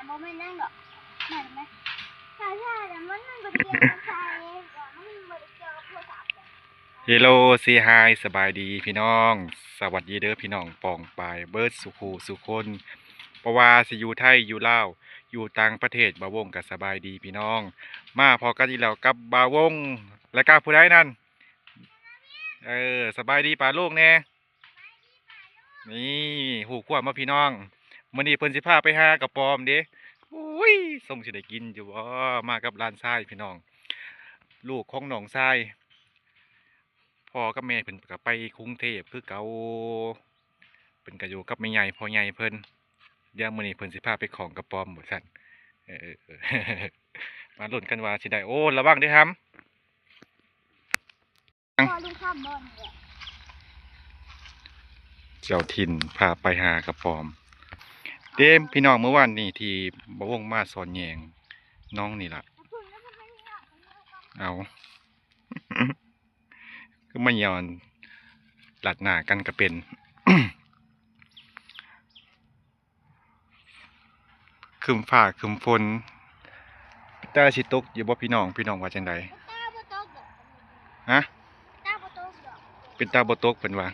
ບໍ່ແມ່ນຫຍັງດອກ ແມ່ນໄໝ? ຖ້າ ຖ້າແລ້ວມັນ ມັນບໍ່ກ່ຽວກັບໃຜ ມັນບໍ່ໄດ້ກ່ຽວກັບໂທລະສັບ. ເຮໂລ ເຊຮາຍ ສະບາຍດີພີ່ນ້ອງ ສະຫວັດດີເດີພີ່ນ້ອງປ້ອງປາຍເບິດສູ່ຄູ່ສູ່ຄົນ ບໍ່ວ່າຊິຢູ່ໄທ ຢູ່ລາວ ຢູ່ຕ່າງປະເທດ ບ່າວວົງກໍສະບາຍດີພີ່ນ້ອງ. ມາພໍ້ກັນອີກແລ້ວກັບບ່າວວົງ ແລະກະຜູ້ໃດນັ້ນ? ເອີ ສະບາຍດີປ້າລຸງແດ່. ນີ້ ຮູ້ຄວາມບໍ່ພີ່ນ້ອງ? ມື້ນີ້ເພິ່ນຊິພາໄປຫາກະປອມເດ້. ໂອ້ຍ ຊົງຊິໄດ້ກິນຢູ່ບໍ່? ມາກັບຫຼານຊາຍພີ່ນ້ອງ ລູກຂອງນ້ອງຊາຍ. ພໍ່ກັບແມ່ເພິ່ນກໍໄປກຸງເທບຄືເກົ່າ ເພິ່ນກໍຢູ່ກັບແມ່ໃຫຍ່ພໍ່ໃຫຍ່ເພິ່ນ. ດຽວມື້ນີ້ເພິ່ນຊິພາໄປຂອງກະປອມວ່າຊັ້ນ. ເອີ ເອີ ເອີ ມາລຸ້ນກັນວ່າຊິໄດ້. ໂອ້ ລະວັງເດີຫຳ. ພໍ່ລຸງຄຳບໍ່ນີ້ແຫຼະ ເຈົ້າຖິ່ນພາໄປຫາກະປອມ. ເດ້ພີ່ນ້ອງ ມື້ວານນີ້ທີ່ບ່າວວົງມາສອນແຍງນ້ອງນີ້ລະ. ເອົາ ຄືມາຍ່ອນຕັດໜ້າກັນກະເປັນ. ຄຶ້ມຟ້າຄຶ້ມຝົນ ເປັນຕາຊິຕົກຢູ່ບໍ່ພີ່ນ້ອງ? ພີ່ນ້ອງວ່າຈັ່ງໃດ? ເປັນຕາບໍ່ຕົກດອກ. ຮະ? ເປັນຕາບໍ່ຕົກດອກ. ເປັນຕາບໍ່ຕົກເພິ່ນວ່າ.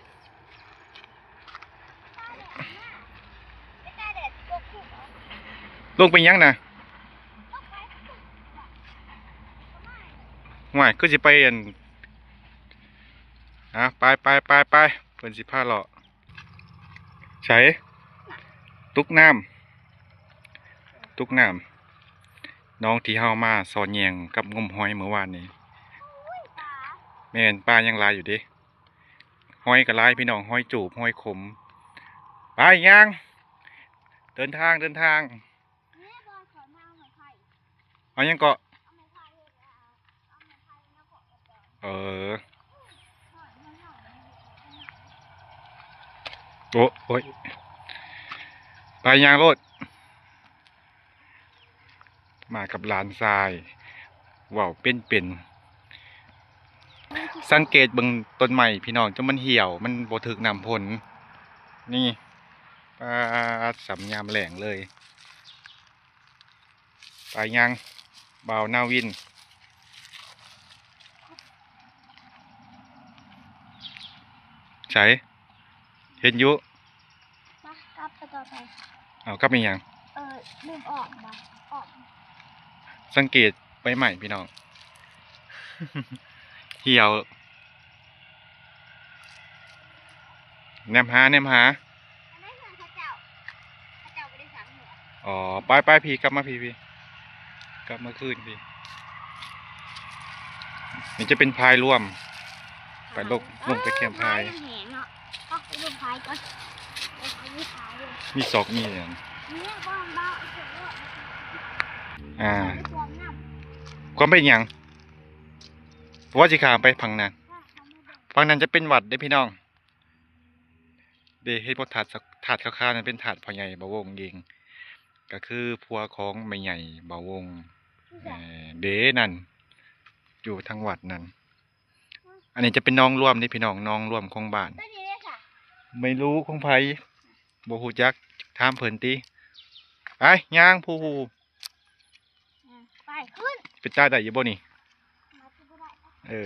ເປັນຕາແດດຊິຕົກຄືເກົ່າ. ລົງໄປຫຍັງນະ? ລົງໄປ ຫ້ວຍ ຄືຊິໄປອັນ ອາ ໄປ ໄປ ໄປ ໄປ ເພິ່ນຊິພາເລາະ. ໃສ? ຕຸກນ້ຳ ຕຸກນ້ຳ ນ້ອງທີ່ເຮົາມາສອນແຍງກັບງົມຫອຍມື້ວານນີ້. ແມ່ນ ປາຍັງຫຼາຍຢູ່ເດ້. ຫອຍກໍຫຼາຍພີ່ນ້ອງ ຫອຍຈູບ ຫອຍຂົມ. ໄປຍ່າງ ເດີນທາງ ເດີນທາງ. ເອົາຫຍັງເກາະ? ເອີ ໂອ້ ໂອ້ຍ ໄປຍ່າງໂລດ. ມາກັບຫຼານຊາຍ ເວົ້າເປັນເປັນ. ສັງເກດເບິ່ງຕົ້ນໄມ້ພີ່ນ້ອງ ຈົນມັນຫ່ຽວ ມັນບໍ່ຖືກນ້ຳຝົນ. ນີ້ ປາດ ສ່ຳຍາມແລ້ງເລີຍ. ໄປຍ່າງ ບ່າວນາວິນ. ໃສ? ເຫັນຢູ່. ມາ ກັບໄປຕໍ່ໄປ. ເອົາ ກັບອີ່ຫຍັງ? ເອີ ລືມອອກ ອອກ. ສັງເກດໃບໄມ້ພີ່ນ້ອງ ຫ່ຽວ. ແນມຫາ ແນມຫາ. ອັນນັ້ນເຮືອນເຂົາເຈົ້າ ເຂົາເຈົ້າບໍ່ໄດ້ສ້າງເຮືອນ. ອໍ ໄປໆ ພີ່ ກັບມາພີ່ ພີ່ ກັບມາຄືນພີ່. ນີ້ຈະເປັນພາຍລວມ ໄປລົງ ລົງໄປແຄມພາຍ. ມັນແຫ້ງເນາະ ເອົາໄປລົງພາຍກ່ອນ. ເອົາໄປພາຍເລີຍ. ມີຊອກມີຫຍັງ? ນີ້ ຄວາມເບົາ ອ່າ ຄວາມເປັນຫຍັງ? ເພາະວ່າຊິຂ້າມໄປຝັ່ງນັ້ນ ຝັ່ງນັ້ນຈະເປັນວັດເດ້ພີ່ນ້ອງ. ເດ້ ເຫັນບໍ່ ທາດ ທາດຂາວໆນັ້ນເປັນທາດພໍ່ໃຫຍ່ບ່າວວົງເອງ ກໍຄືຜົວຂອງແມ່ໃຫຍ່ບ່າວວົງ. ເອີ ເດ້ ນັ້ນ ຢູ່ທາງວັດນັ້ນ. ອັນນີ້ຈະເປັນໜອງລວມເດ້ພີ່ນ້ອງ ໜອງລວມຂອງບ້ານ. ໄມ່ຮູ້ຂອງໃຜ ບໍ່ຮູ້ຈັກ ຖາມເພິ່ນຕິ. ໄປ ຍ່າງ ຜູ້ ຜູ້ ອືມ ໄປຂຶ້ນ. ເປັນຕາໄດ້ຢູ່ບໍ່ນີ້? ເອີ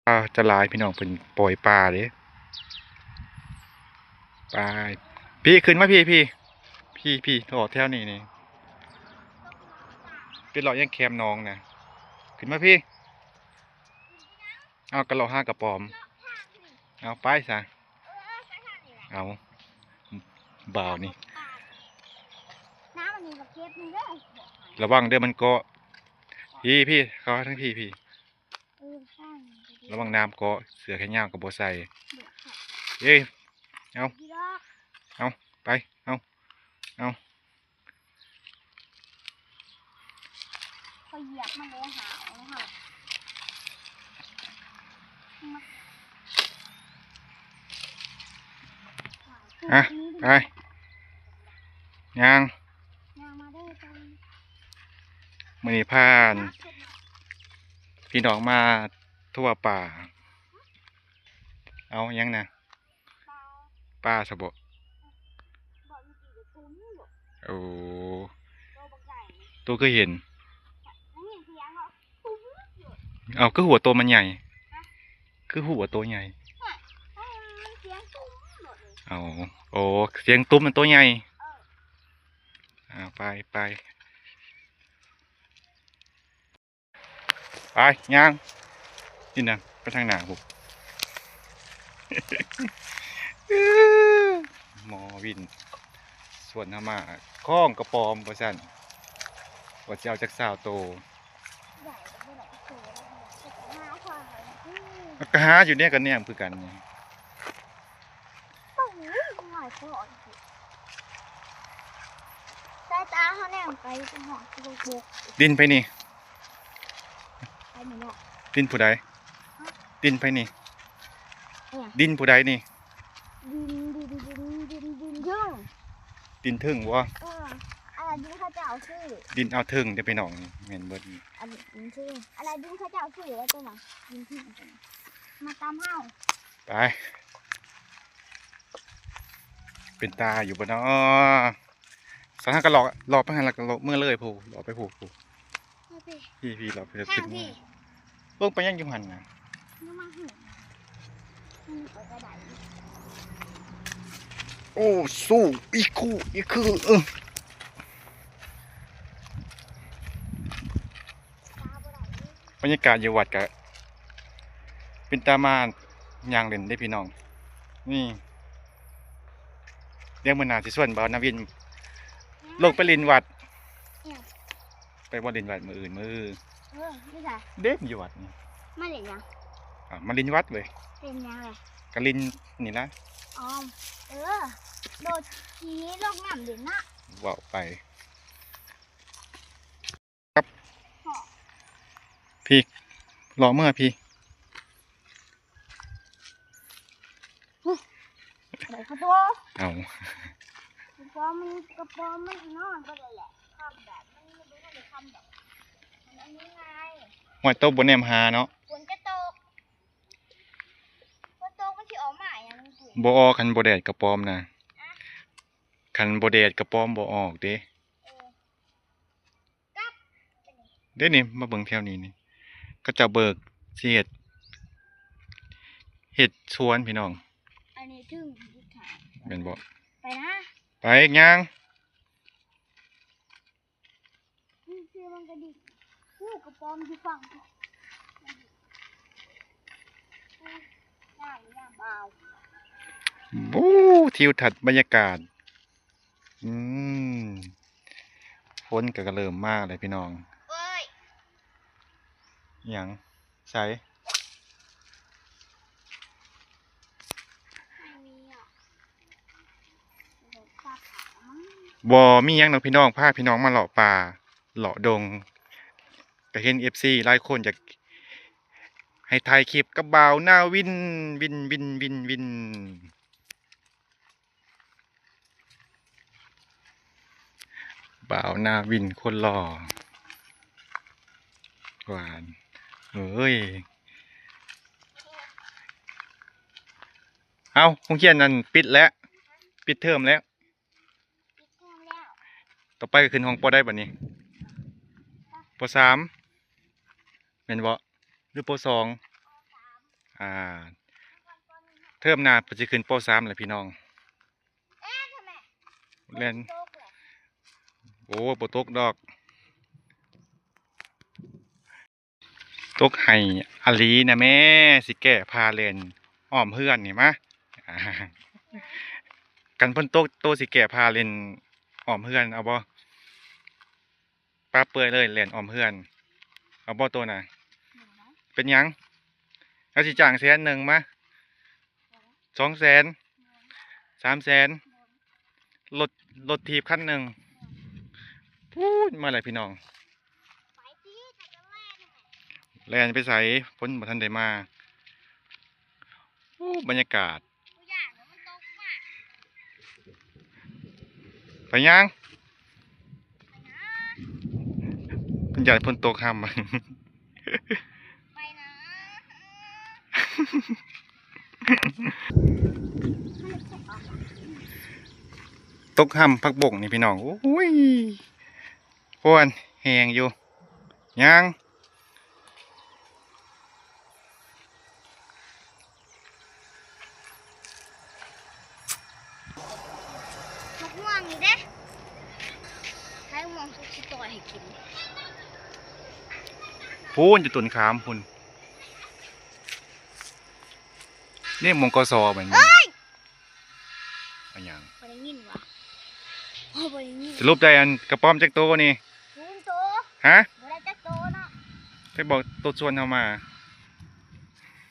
ປາຈະຫຼາຍພີ່ນ້ອງ ເພິ່ນປ່ອຍປາເດ້. ໄປ ພີ່ ຂຶ້ນມາພີ່ ພີ່ ພີ່ ພີ່ ເລາະແຖວນີ້ນີ້ ໄປເລາະຫຍັງແຄມໜອງນະ? ຂຶ້ນມາພີ່. ເອົາ ກໍເລາະຫາກະປອມ. ເອົາ ໄປຊະ. ເອົາ ບ່າວນີ້ ນ້ຳອັນນີ້ກໍເກັບນີ້ເດີ. ລະວັງເດີມັນເກາະ. ພີ່ ພີ່ ເຂົ້າທາງພີ່ ພີ່. ເອີ ລະວັງນ້ຳເກາະ ເສື້ອແຂນຍາວກໍບໍ່ໃສ່. ເອີ ເອົາ ເອົາ ໄປ ເອົາ ເອົາ. ຂ້ອຍຢຽບມັນເລີຍ ຫາເອົາເນາະ. ອ່ະ ໄປ ຍ່າງ ຍ່າງມາເດີ. ມື້ນີ້ພາ ມາຂຶ້ນມາ ພີ່ນ້ອງມາທົວປາ. ເອົາຫຍັງນະ? ປາ ປາຊະບໍ? ໂອ້ ໂຕບັກໃຫຍ່ ໂຕເຄີຍເຫັນ ໄດ້ຍິນສຽງເນາະ ເອົ້າ ຄືຮູ້ວ່າໂຕມັນໃຫຍ່ ຮະ ຄືຮູ້ວ່າໂຕໃຫຍ່ ຮະ ເອີ ມັນສຽງຕຸ້ມໂລດເລີຍ ເອົ້າ ໂອ້ ສຽງຕຸ້ມມັນໂຕໃຫຍ່ ເອີ ອ່າ ໄປ ໄປ ໄປ ຍ່າງ ນີ້ນະ ໄປທາງໜ້າພຸ້ນ ໝໍວິນ ຊວນເຮົາມາຄ້ອງກະປອມວ່າຊັ້ນ ວ່າຊິເອົາຈັກຊາວໂຕ ກໍຫາຢູ່ເດ້ ກໍແນມຄືກັນນີ້ ສາຍຕາເຮົາແນມໄປ ໄປຮອດ ດິນໃຜນີ້? ໄປນີ້ເນາະ ດິນຜູ້ໃດ? ຮະ? ດິນໃຜນີ້? ອີຫຍັງ? ດິນຜູ້ໃດນີ້? ດິນ ດິນ ດິນ ດິນ ດິນເທິງ ດິນເທິງບໍ່? ເອີ ອັນນັ້ນດິນເຂົາເຈົ້າຊື້ ດິນອ່າວເທິງເດ້ພີ່ນ້ອງ ແມ່ນເບິດນີ້ ອັນນີ້ດິນເທິງ ອັນນັ້ນດິນເຂົາເຈົ້າຊື້ແລ້ວຕົວນັ້ນ ດິນເທິງ ມາຕາມເຮົາ ໄປ. ເປັນຕາຢູ່ບໍ່ນໍ? ຊັ້ນເຮົາກໍເລາະ ເລາະໄປຫັ້ນ ແລ້ວກໍເລາະເມືອເລີຍພຸ້ນ ເລາະໄປພຸ້ນ ພຸ້ນ ມາພີ້ ພີ້ ພີ້ ເລາະໄປ ທາງພີ້ ຂຶ້ນເມືອ ລົງໄປຍັງຢູ່ຫັ້ນນະ ຍັງມາຫື້ ມັນໄປບໍ່ໄດ້ ໂອ້ ສູ້ ອີກຄູ່ ອີກຄື ເອີ. ບັນຍາກາດຢູ່ວັດກະເປັນຕາມາຍ່າງຫຼິ້ນເດ້ພີ່ນ້ອງ ນີ້ ດຽວມື້ໜ້າຊິຊວນບ່າວນາວິນ ອືມ ລົງໄປຫຼິ້ນວັດ ອີຫຍັງ? ໄປບໍ່ຫຼິ້ນວັດມື້ອື່ນ ມື້ ເອີ ຢູ່ໃສ? ເດ້ ຢູ່ວັດນີ້ ມາຫຼິ້ນຫຍັງ? ອ້າວ ມາຫຼິ້ນວັດເວີຍ ຫຼິ້ນຫຍັງເລີຍ? ກະຫຼິ້ນນີ້ລະ ອໍ ເອີ ໂດດຂີ່ລົງນ້ຳຫຼິ້ນນະ ເວົ້າໄປ. ຄັບ ເພາະ ພີ້ ເລາະເມືອພີ້ ໄດ້ຂະໂຕ ເອົາ ກະປອມມັນ ກະປອມມັນນອນບໍ່ໄດ້ແຫຼະ ຄ່ຳແດດ ມັນບໍ່ໄດ້ຄ່ຳດອກ ມັນອັນນີ້ງ່າຍ ຫ້ວຍ ໂຕບໍ່ແນມຫາເນາະ ຝົນຈະຕົກ ຝົນຕົກມັນຊິອອກມາຫຍັງ? ບໍ່ອອກ ຄັນບໍ່ແດດກະປອມນະ ອະ ຄັນບໍ່ແດດກະປອມບໍ່ອອກເດ້ ເອີ. ເດ້ນີ້ ມາເບິ່ງແຖວນີ້ນີ້ ເຂົາເຈົ້າເບີກຊິເຮັດ ເຮັດສວນພີ່ນ້ອງ ອັນນີ້ເຖິງ ແມ່ນບໍ່? ໄປນະ ໄປຍ່າງ ນີ້ຄືມັນກະດິກ ອູ້ ກະປອມຢູ່ຝັ່ງ ໂອ້ ທິວທັດບັນຍາກາດ ອືມ ຝົນກໍ ກໍເລີ່ມມາແລ້ວພີ່ນ້ອງ ໂອ້ຍ ອີຫຍັງ? ໃສ? ບໍ່ມີຫຍັງດອກພີ່ນ້ອງ ພາພີ່ນ້ອງມາເລາະປ່າ ເລາະດົງ ກໍເຫັນເອັຟຊີຫຼາຍຄົນຢາກໃຫ້ຖ່າຍຄລິບກັບບ່າວນາວິນ ວິນ ວິນ ວິນ ວິນ. ບ່າວນາວິນຄົນຫຼໍ່ ຫວານເອີຍ ເອົ້າ ໂຮງຮຽນນັ້ນປິດແລ້ວ ປິດເທີມແລ້ວ ປິດເທີມແລ້ວ ຕໍ່ໄປກໍຂຶ້ນຫ້ອງ ປໍ ໃດບັດນີ້? ປໍ ສາມ ແມ່ນບໍ່? ຫຼື ປໍ ສອງ ອ່າ ເທີມໜ້າເພິ່ນຊິຂຶ້ນ ປໍ ສາມ ແຫຼະພີ່ນ້ອງ ແລ່ນ ໂອ້ ບໍ່ຕົກດອກ ຕົກໃຫ້ອາຫຼີນະແມ່ ຊິແກ້ຜ້າແລ່ນອ້ອມເຮືອນນີ້ມາ ຄັນຝົນຕົກໂຕຊິແກ້ຜ້າແລ່ນອ້ອມເຮືອນເອົາບໍ່? ປາເປື່ອຍເລີຍ ແລ່ນອ້ອມເຮືອນ ເອົາບໍ່ໂຕນະ? ເປັນຫຍັງ? ເຮົາຊິຈ້າງແສນໜຶ່ງມາ ສອງແສນ ສາມແສນ ລົດ ລົດຖີບຄັນໜຶ່ງ ພຸ້ນມາແລ້ວພີ່ນ້ອງ ແລ່ນໄປໃສ? ຝົນບໍ່ທັນໄດ້ມາ ໂອ້ ບັນຍາກາດ ບໍ່ຢ້ານ ມັນຕົກມາ ໄປຍ່າງ ໄປນະ ເພິ່ນຢ້ານຝົນຕົກຫ້ຳ ໄປນະ. ຕົກຮ່ຳຜັກບົ້ງນີ້ພີ່ນ້ອງ ໂອ້ຍ ຄວນແຮງຢູ່ ຍັງ ໝາກມ່ວງນີ້ເດ້ ໃຫ້ໝ່ອງສຸກຊິຕ່ອຍໃຫ້ກິນ ພຸ້ນຢູ່ຕົ້ນຂາມພຸ້ນ ນີ້ໝ່ອງ ກສ ແມ່ນບໍ່? ເອີຍ ອາຫຍັງ? ບໍ່ໄດ້ຍິນຫວາ? ໂອ້ ບໍ່ໄດ້ຍິນ. ສະຫຼຸບໄດ້ອັນກະປອມຈັກໂຕນີ້? ສູນໂຕ. ຮະ? ບໍ່ໄດ້ຈັກໂຕເນາະ. ໃຜບອກໂຕຊວນເຮົາມາ?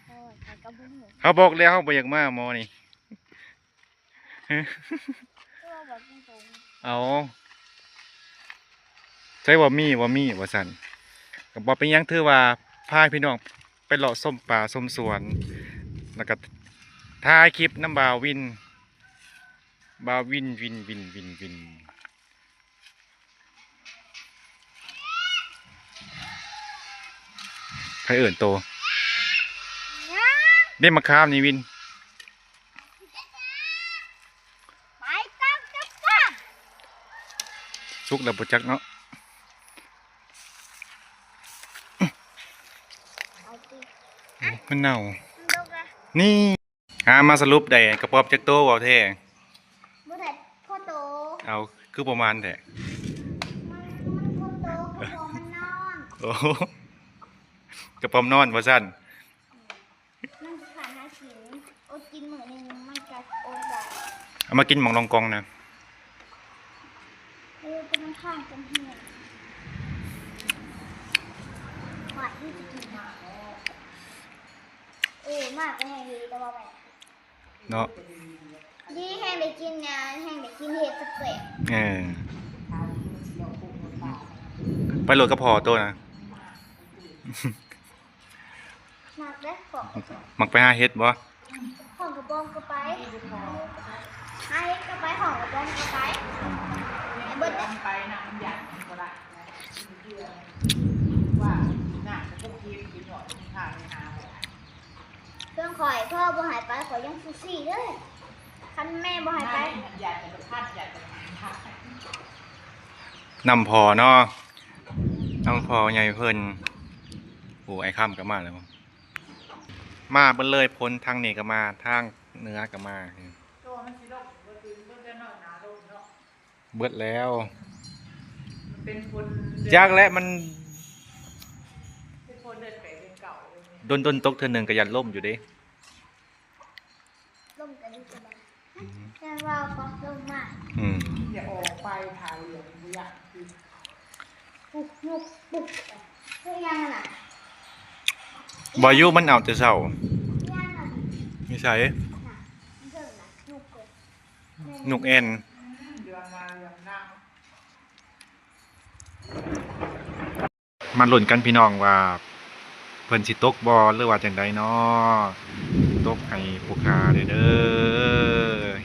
ໂອ້ຍ ຂ້ອຍກໍບໍ່ຮູ້. ເຮົາບອກແລ້ວເຮົາບໍ່ຢາກມາໝໍນີ້. ຄືວ່າບອກຕົງໆ. ເອົາ. ໃສວ່າມີ ວ່າມີວ່າຊັ້ນ ກໍບໍ່ເປັນຫຍັງ ຖືວ່າພາພີ່ນ້ອງໄປເລາະຊົມປ່າຊົມສວນ ແລ້ວກໍຖ່າຍຄລິບນຳບ່າວວິນ ບ່າວວິນ ວິນ ວິນ ວິນ ວິນ ໃຜເອີ້ນໂຕ? ເດ້ ມະຂາມນີ້ວິນ. ໄປກັບກັບກັບ ສຸກແລ້ວບໍ່ຈັກເນາະ. ເອົາຕິ ໂອ້ ມັນເນົ່າ ມັນດົກລະ ນີ້ ຫາມາສະຫຼຸບໄດ້ກະປອມຈັກໂຕເວົ້າແທ້? ບໍ່ໄດ້ພໍໂຕ. ເອົາ ຄືບໍ່ໝານແທ້? ມັນ ມັນພໍໂຕ ກະປອມມັນນອນ. ໂອ້ ກະປອມນອນວ່າຊັ້ນ. ມັນຊິຂາດຫາກິນ ອົດກິນມື້ໜຶ່ງມັນກະອົດໄດ້. ເອົາມາກິນໝາກລອງກອງນະ. ເອີ ແຕ່ມັນຄ້າງກັນເຮືອນ ຫວານຢູ່ຊິກິນນະ. ເອີ ມາກະແຮງດີ ແຕ່ວ່າແບບ ເນາະ ດີແຮງໄດ້ກິນນະ ແຮງໄດ້ກິນເຫັດແຊບໆ. ເອີ ໄປໂລດກັບພໍ່ໂຕນະ. ມັກເດ້ ໄປຫາເຫັດບໍ່? ຫ້ອງກະປອມກໍໄປ ຫາເຫັດກໍໄປ ຫ້ອງກະປອມກໍໄປ ອືມ ໄປເບິດເດ້. ເຄື່ອງຂ້ອຍ ພໍ່ບໍ່ໃຫ້ໄປ ຂ້ອຍຍັງສູ້ຊີເດີ ຄັນແມ່ບໍ່ໃຫ້ໄປ. ນຳພໍ່ເນາະ ນຳພໍ່ໃຫຍ່ເພິ່ນ. ໂອ້ ອ້າຍຄຳກໍມາແລ້ວ. ມາເບິດເລີຍ ຝົນທາງນີ້ກໍມາ ທາງເໜືອກໍມາ. ໂຕມັນຊິລົງ ບໍ່ຖືກເບິດແລ້ວເນາະ ໜ້າລົງເນາະ. ເບິດແລ້ວ ມັນເປັນຝົນ ຈັກແຫຼະ ມັນເປັນຝົນເດືອນແປດເດືອນເກົ້າເລີຍ. ດົນໆຕົກເທື່ອໜຶ່ງກໍຢ້ານລົມຢູ່ເດ້. ລົມກໍດີກວ່າ ອືມ ແຕ່ວ່າກໍລົມມາ ອືມ ຢ່າອອກໄປ ຖ້າເຫຼືອງບໍ່ຢາກ ປຸກຍຸກປຸກ ຄືຫຍັງນະ? ບໍ່ຢູ່ ມັນເອົາແຕ່ເຊົ້າ. ອີຫຍັງນະ? ຢູ່ໃສ? ນະ ຢູ່ເທິງນະ ຍຸກ ຍຸກແອ່ນ. ມາລຸ້ນກັນພີ່ນ້ອງວ່າເພິ່ນຊິຕົກບໍ່ ຫຼືວ່າຈັ່ງໃດເນາະ. ຕົກໃຫ້ຜູ້ຂ້າແດ່ເດີ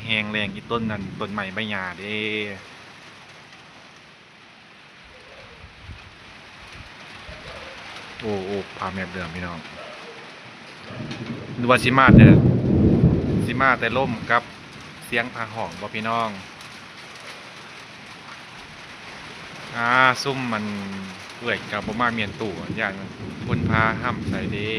ແຮງແລ້ງອີ່ຕົ້ນນັ້ນ ຕົ້ນໄມ້ໃບຫຍ້າເດ້. ໂອ້ ໂອ້ ຟ້າແມບເຫຼືອມພີ່ນ້ອງ ຫຼືວ່າຊິມາແຕ່ ຊິມາແຕ່ລົມກັບສຽງພະຮ້ອງບໍ່ພີ່ນ້ອງ? ອາ ຊຸມມັນເອື້ອຍກໍບໍ່ມາມ້ຽນຕູ້ ຢ້ານຄົນພາຮ່ຳໃສ່ເດ້.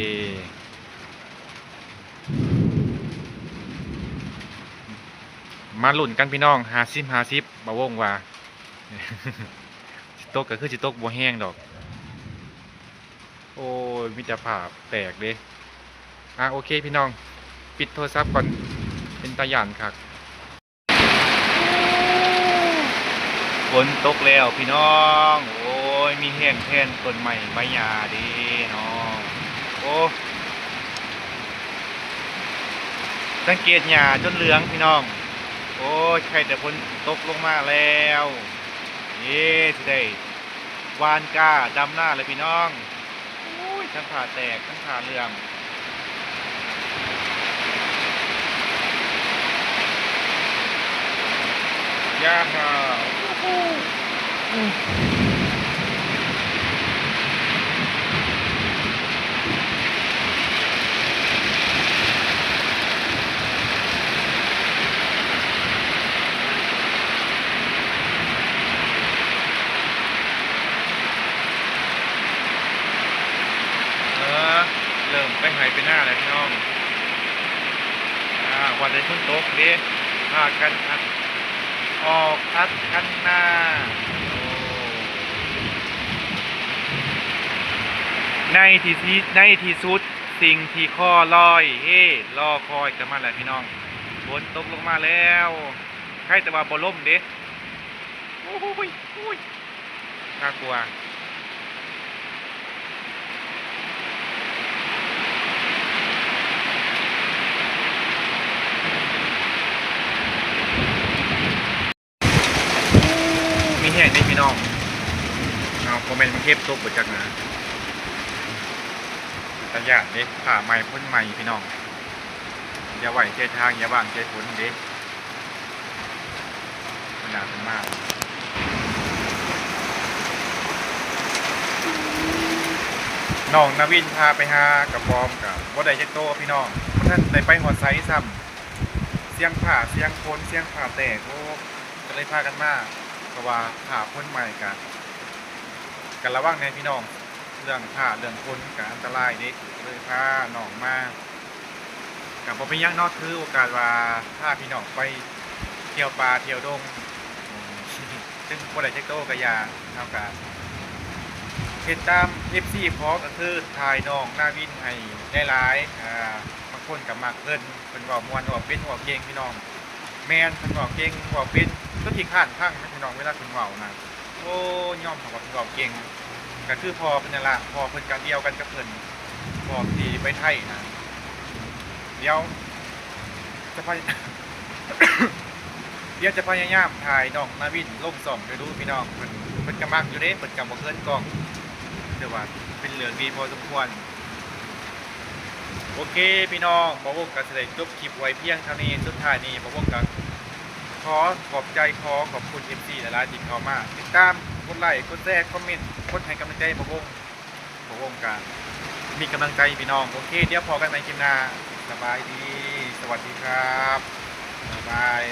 ມາລຸ້ນກັນພີ່ນ້ອງ ຫ້າສິບ ຫ້າສິບ ບ່າວວົງວ່າ ຊິຕົກກໍຄືຊິຕົກບໍ່ແຮງດອກ. ໂອ້ຍ ມີແຕ່ພາບແຕກເດ້. ອາ ໂອເຄພີ່ນ້ອງ ປິດໂທລະສັບກ່ອນ ເປັນຕາຢ້ານຄັກ. ຝົນຕົກແລ້ວພີ່ນ້ອງ ໂອ້ຍ ມີແຮງແທນຕົ້ນໄມ້ໃບຫຍ້າເດ້ເນາະ. ໂອ້ ສັງເກດຫຍ້າຈົນເຫຼືອງພີ່ນ້ອງ. ໂອ້ຍ ໄຄແຕ່ຝົນຕົກລົງມາແລ້ວ. ເຢ້ ຊິໄດ້ຫວ່ານກ້າດຳນາແລ້ວພີ່ນ້ອງ. ໂອ້ຍ ທັງຜ້າແຕກ ທັງຜ້າເຫຼືອມ. ຢາຮ່າ ອູ້. ເດ້ ພາກັນອັດ ອອກອັດຄັນນາ. ໂອ້ ໃນທີ່ຊິ ໃນທີ່ສຸດ ສິ່ງທີ່ຂໍລອຍເຮລໍຄອຍກໍມາແລ້ວພີ່ນ້ອງ, ຝົນຕົກລົງມາແລ້ວ. ໃຄແຕ່ວ່າບໍ່ລົມເດ້. ໂອ້ຍ ໂອ້ຍ ໜ້າກົວ. ມີແຮງເດ້ພີ່ນ້ອງ. ເອົາ ບໍ່ແມ່ນມັນເຫັບຕົກບໍ່ຈັກນະ. ຕາຢ້ານເດ້ ຜ້າໃໝ່ ພົ້ນໃໝ່ພີ່ນ້ອງ. ຢ່າໄວ້ໃຈທາງ ຢ່າວາງໃຈຝົນເດ້. ເວລາເພິ່ນມາ ນ້ອງນາວິນພາໄປຫາກະປອມກະບໍ່ໄດ້ຈັກໂຕພີ່ນ້ອງ, ບໍ່ທັນໄດ້ໄປຮອດໃສຊ້ຳ. ສຽງຟ້າ ສຽງຝົນ ສຽງຟ້າແຕກ ໂອ້ ກະເລີຍພາກັນມາ. ເພາະວ່າຟ້າຝົນໃໝ່ກະ ກະລະວັງແດ່ພີ່ນ້ອງ, ເລື່ອງຟ້າເລື່ອງຝົນກະອັນຕະລາຍເດ້, ກະເລີຍພານ້ອງມາ. ກະບໍ່ເປັນຫຍັງເນາະ ຖືໂອກາດວ່າພາພີ່ນ້ອງໄປທ່ຽວປ່າທ່ຽວດົງ, ເຖິງບໍ່ໄດ້ຈັກໂຕກະຢ່າ, ເຮົາກະເຮັດຕາມເອັຟຊີຂໍ ກະຄືຖ່າຍນ້ອງນາວິນໃຫ້ຫຼາຍໆ. ອ່າ ບາງຄົນກະມັກເພິ່ນ, ເພິ່ນເວົ້າມ່ວນ ເວົ້າເປັນ ເວົ້າເກັ່ງພີ່ນ້ອງ. ແມ່ນ ເພິ່ນເວົ້າເກັ່ງ ເວົ້າເປັນ, ຈົນຂີ້ຄ້ານຟັງນະພີ່ນ້ອງ ເວລາເພິ່ນເວົ້ານະ. ໂອ້ ຍອມຮັບວ່າເພິ່ນເວົ້າເກັ່ງ, ກະຄືພໍ່ເພິ່ນນັ້ນລະ, ພໍ່ເພິ່ນກະດຽວກັນກັບເພິ່ນ. ພໍ່ທີ່ໄປໄທນະ, ດຽວຈະພະ ດຽວຈະພະຍາຍາມຖ່າຍນ້ອງນາວິນລົງຊ່ອງດູໆພີ່ນ້ອງ. ເພິ່ນ ເພິ່ນກະມັກຢູ່ເດ້, ເພິ່ນກະບໍ່ເຂີນກ້ອງ, ຖືວ່າເປັນເລື່ອງດີພໍສົມຄວນ. ໂອເຄພີ່ນ້ອງ, ບ່າວວົງກະຊິໄດ້ຈົບຄລິບໄວ້ພຽງເທົ່ານີ້. ສຸດທ້າຍນີ້ ບ່າວວົງກະ ຂໍຂອບໃຈ ຂໍຂອບຄຸນເອັຟຊີຫຼາຍໆທີ່ເຂົ້າມາຕິດຕາມ, ກົດໄລ ກົດແຊ ຄອມເມັນ ກົດໃຫ້ກຳລັງໃຈບ່າວວົງ. ບ່າວວົງກະມີກຳລັງໃຈພີ່ນ້ອງ. ໂອເຄ ດຽວພໍ້ກັນໃໝ່ຄລິບໜ້າ. ສະບາຍດີ ສະຫວັດດີຄັບ ບາຍບາຍ.